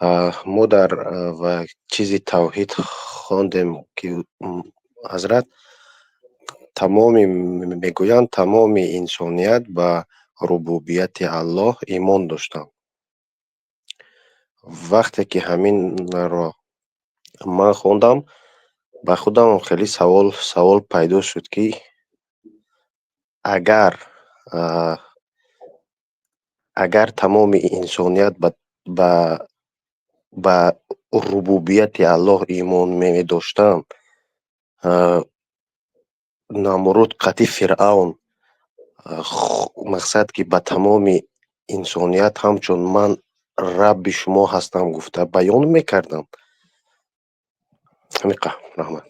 Мо дар ва чизи тавҳид хондем, ки ҳазрат тамоми мегӯянд, тамоми инсоният ба рубубияти Аллоҳ имон доштанд. Вақте ки ҳаминро ман хондам, ба худам хеле савол пайдо шуд, ки агар тамоми инсоният ба рубубияти Аллоҳ имон медоштанд, Намруд қати Фиръавн, мақсад, ки ба тамоми инсоният ҳамчун «ман рабби шумо ҳастам» гуфта баён мекарданд? Ҳамиқа, раҳмат.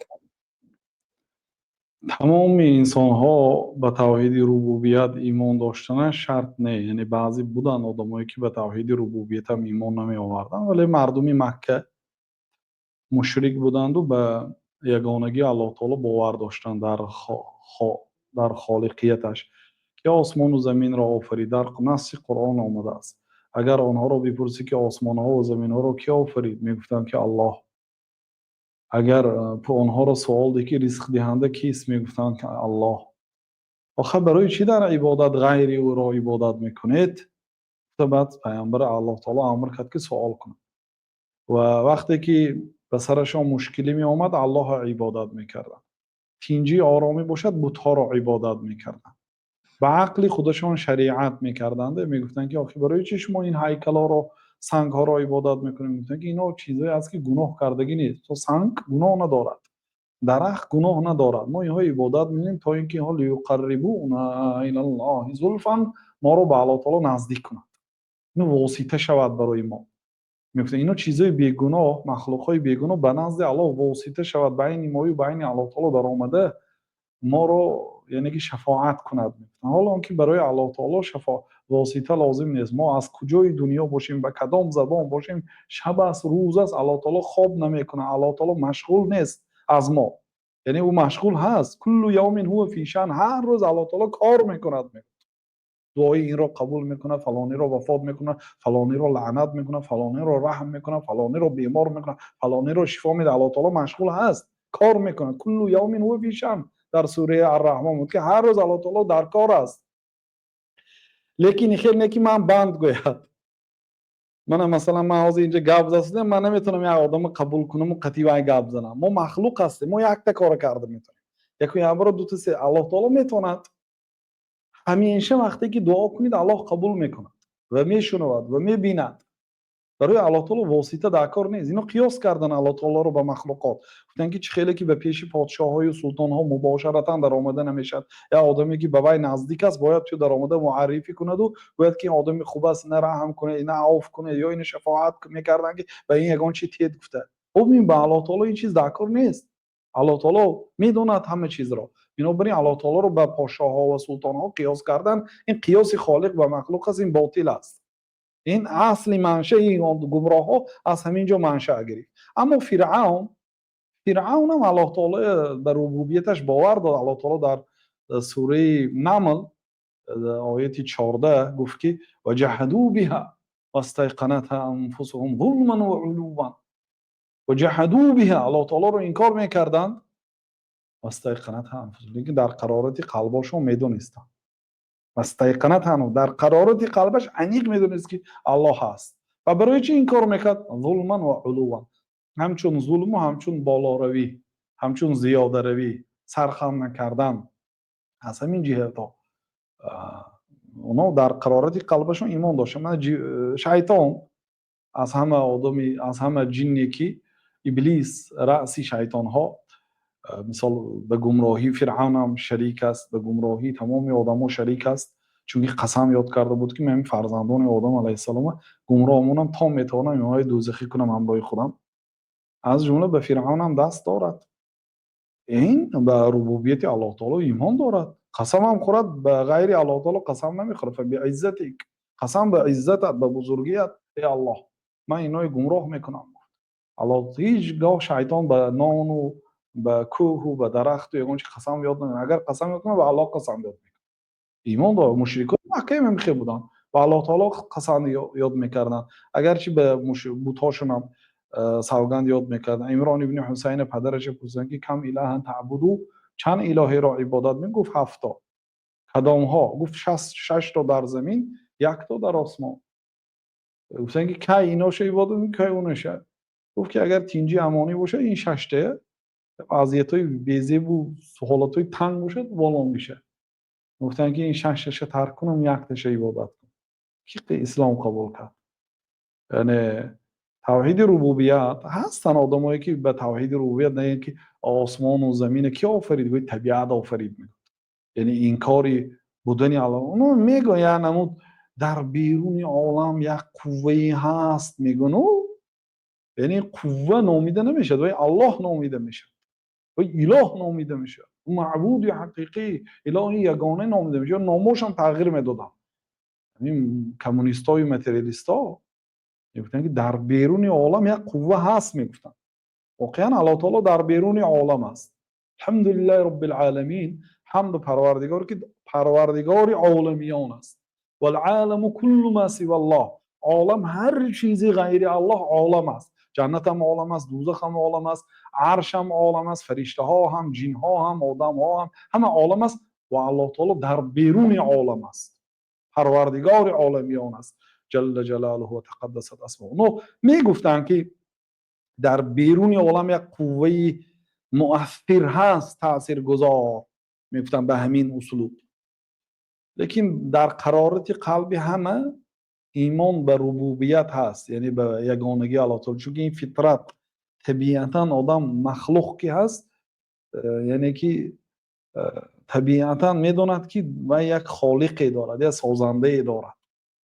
Тамоми инсонҳо ба тавҳиди рубубият имон доштанаш шарт не. Яъне баъзе буданд одамое, ки ба тавҳиди рубубиятам имон намеоварданд, вале мардуми Макка мушрик буданду ба ягонагии Аллоҳ таоло бовар доштанд дар холиқияташ, ки осмону заминро офарид. Дар насси Қуръон омадааст: агар онҳоро бипурсӣ, ки осмонҳо ва заминҳоро кӣ офарид, мегуфтанд, ки Аллоҳ. Агар онҳоро суол диҳӣ, ки ризқдиҳанда кист, мегуфтанд, ки Аллоҳ. Охир барои чӣ дар ибодат ғайри ӯро ибодат мекунед? Баъд пайғамбар Аллоҳ таоло амр кард, ки суол кунад. Ва вақте ки ба сарашон мушкилӣ меомад, Аллоҳро ибодат мекарданд. Тинҷӣ, оромӣ бошад, бутҳоро ибодат мекарданд. Ба ақли худашон шариат мекарданд. Мегуфтанд, ки охир барои чӣ шумо ин ҳайкалҳоро, сангҳоро ибодат мекунед? Мегуфтанд, ки инҳо чизҳое аст, ки гуноҳ кардагӣ нест. То санг гуноҳ надорад, дарахт гуноҳ надорад. Мо инҳо ибодат мекунем, то ин ки инҳо ليقربونا إلى الله زلفى, моро ба Аллоҳ таоло наздик кунад, ино восита шавад барои мо. Мегуфтанд, ино чизҳои бегуноҳ, махлуқҳои бегуноҳ ба назди Аллоҳ восита шавад, байни мою байни Аллоҳ таоло даромада, моро, яъне ки, шафоат кунад. Ҳоло он ки барои Аллоҳ таоло восита лозим нест. Мо аз куҷои дунё бошем, ба кадом забон бошем, шаб аст, рӯз аст, Аллоҳ таоло хоб намекунад. Аллоҳ таоло машғул нест аз мо, яъне ӯ машғул ҳаст. كل يوم هو في شأن. Ҳар рӯз Аллоҳ таоло кор мекунад, дуои инро қабул мекунад, фалониро вафот мекунад, фалониро лаънат мекунад, фалониро раҳм мекунад, фалониро бемор мекунад, фалониро шифо медиҳад. Аллоҳ таоло машғул ҳаст, кор мекунад. كل يوم هو في شأن. Дар сураи Арраҳмон буд, ки ҳар рӯз Аллоҳ таоло дар кор аст. Лекин хел не, ки ман банд гӯяд. Мана, масалан, ман ҳозир инҷа гап задам, ман наметавонам як одамро қабул кунаму қатъи вай гап занам. Мо махлуқ ҳастем, мо якта кора карда метавонем, яку якбора дута, се. Аллоҳ таоло метавонад. Ҳамеша вақте ки дуо кунед, Аллоҳ қабул мекунад ва мешунавад ва мебинад. Барои Аллоҳ таоло восита дар кор нест. Ино қиёс кардан Аллоҳ таолоро ба махлуқот. Гуфтанд, ки чӣ хеле ки ба пеши подшоҳою султонҳо мубошаратан даромада намешавад, як одаме, ки ба вай наздик аст, бояд ту даромада муаррифӣ кунаду бояд, ки ин одами хуб аст, ина раҳм кунед, ина авф кунед ё ина шафоат мекарданд, ки ба ин ягон чи тед гуфта. Хуб, ин ба Аллоҳ таоло ин чиз дар кор нест. Аллоҳ таоло медонад ҳама чизро. Бинобар ин Аллоҳ таолоро ба подшоҳҳо ва султонҳо қиёс кардан, ин қиёси холиқ ба махлуқ аст, ин ботил аст. Ин асли маншаи гумроҳҳо аз ҳамин ҷо маншаъ гирифт. Аммо Фиръавн, Фиръавнам Аллоҳ таоло ба рубубияташ бовар дод. Аллоҳ таоло дар сураи Намл, ояти 14 гуфт, ки وجحدوا بها واستيقنتها أنفسهم ظلما وعلوا. وجحدوا بها, Аллоҳ таолоро инкор мекарданд. واستيقنتها أنفسهم, лекин дар қарорати қалбошон медонистанд. واستيقنتها, дар қарорати қалбаш аниқ медонист, ки Аллоҳ ҳаст. Ва барои чӣ инкор мекард? ظلما وعلوا, ҳамчун зулму ҳамчун болоравӣ, ҳамчун зиёдаравӣ, сархам накардан. Аз ҳамин ҷиҳато онҳо дар қарорати қалбашон имон доштанд. Мана шайтон, аз ҳама одами, аз ҳама ҷинне, ки Иблис, раъси шайтонҳо, мисол, ба гумроҳии Фиръавнам шарик аст, ба гумроҳии тамоми одамҳо шарик аст, чунки қасам ёд карда буд, ки ман фарзандони Одам алайҳиссалома гумроҳ монам, то метавонам инҳои дӯзахӣ кунам ҳамроҳи худам. Аз ҷумла ба Фиръавнам даст дорад. Ин ба рубубияти Аллоҳ таоло имон дорад. Қасамам хӯрад, ба ғайри Аллоҳ таоло қасам намехӯрад. فبعزتك, қасам ба иззатат, ба бузургият, эй Аллоҳ, ман инҳои гумроҳ мекунам. Аллоҳ ҳеҷ гоҳ шайтон ба нону ба кӯҳу ба дарахту ягон чи қасам ёд намекунад. Агар қасам ёд кунад, ба Аллоҳ қасам ёд мекунад. Имон дорад. Мушрикони Маккаам ҳамихел буданд. Ба Аллоҳ таоло қасам ёд мекарданд, агарчи ба бутҳошонам савганд ёд мекарданд. Имрон ибни Ҳусайна падараша пурсиданд, ки كم إلها تعبد, чанд илоҳеро ибодат мекунӣ? Гуфт: «Ҳафто». Кадомҳо? Гуфт: «Шашто дар замин, якто дар осмон». Гуфтанд, ки кай иноша ибодат мекунӣ, кай уноша? Гуфт, ки агар тинҷӣ, амонӣ бошад, ин шаштая, азиятҳои безебу ҳолатҳои танг бошад, волон мешавад. Гуфтанд, ки ин шашташа тарк кунам, якташа ибодат кун. Ки ислом қабул кард. Яъне тавҳиди рубубият, ҳастанд одамое, ки ба тавҳиди рубубият не, ки осмону замина ки офарид? Гӯи табиат офарид, мегӯяд. Яъне инкори будани Аллоҳ. Оно мегӯянд, намуд дар беруни олам як қуввае ҳаст, мегӯну, яъне қувва номида намешавад, вай Аллоҳ номида мешавад, вай илоҳ номида мешавад, маъбуди ҳақиқӣ, илоҳи ягона номида мешавад. Номошам тағйир медоданд коммунистою материалистҳо. Мегуфтанд, ки дар беруни олам як қувва ҳаст. Мегуфтанд, воқеан Аллоҳ таоло дар беруни олам аст. الحمد لله رب العالمين, ҳамду Парвардигор, ки Парвардигори оламиён аст. والعالم كل ما سوى الله, олам ҳар чизи ғайри Аллоҳ олам аст. Ҷаннат ҳам олам аст, дӯзах ҳам олам аст, арш ҳам олам аст, фариштаҳо ҳам, ҷинҳо ҳам, одамҳо ҳам, ҳама олам аст. Ва Аллоҳ таоло дар беруни олам аст, Парвардигори оламиён аст, جل جلاله وتقدست أسماؤه. Но мегуфтанд, ки дар беруни олам як қувваи муассир ҳаст, таъсиргузор, мегуфтанд ба ҳамин услуб. Лекин дар қарорати қалби ҳама имон ба рубубият ҳаст, яъне ба ягонагии Аллоҳ таоло, чунки ин фитрат, табиатан одам махлуқ ки ҳаст, яъне ки табиатан медонад, ки вай як холиқе дорад, як созандае дорад.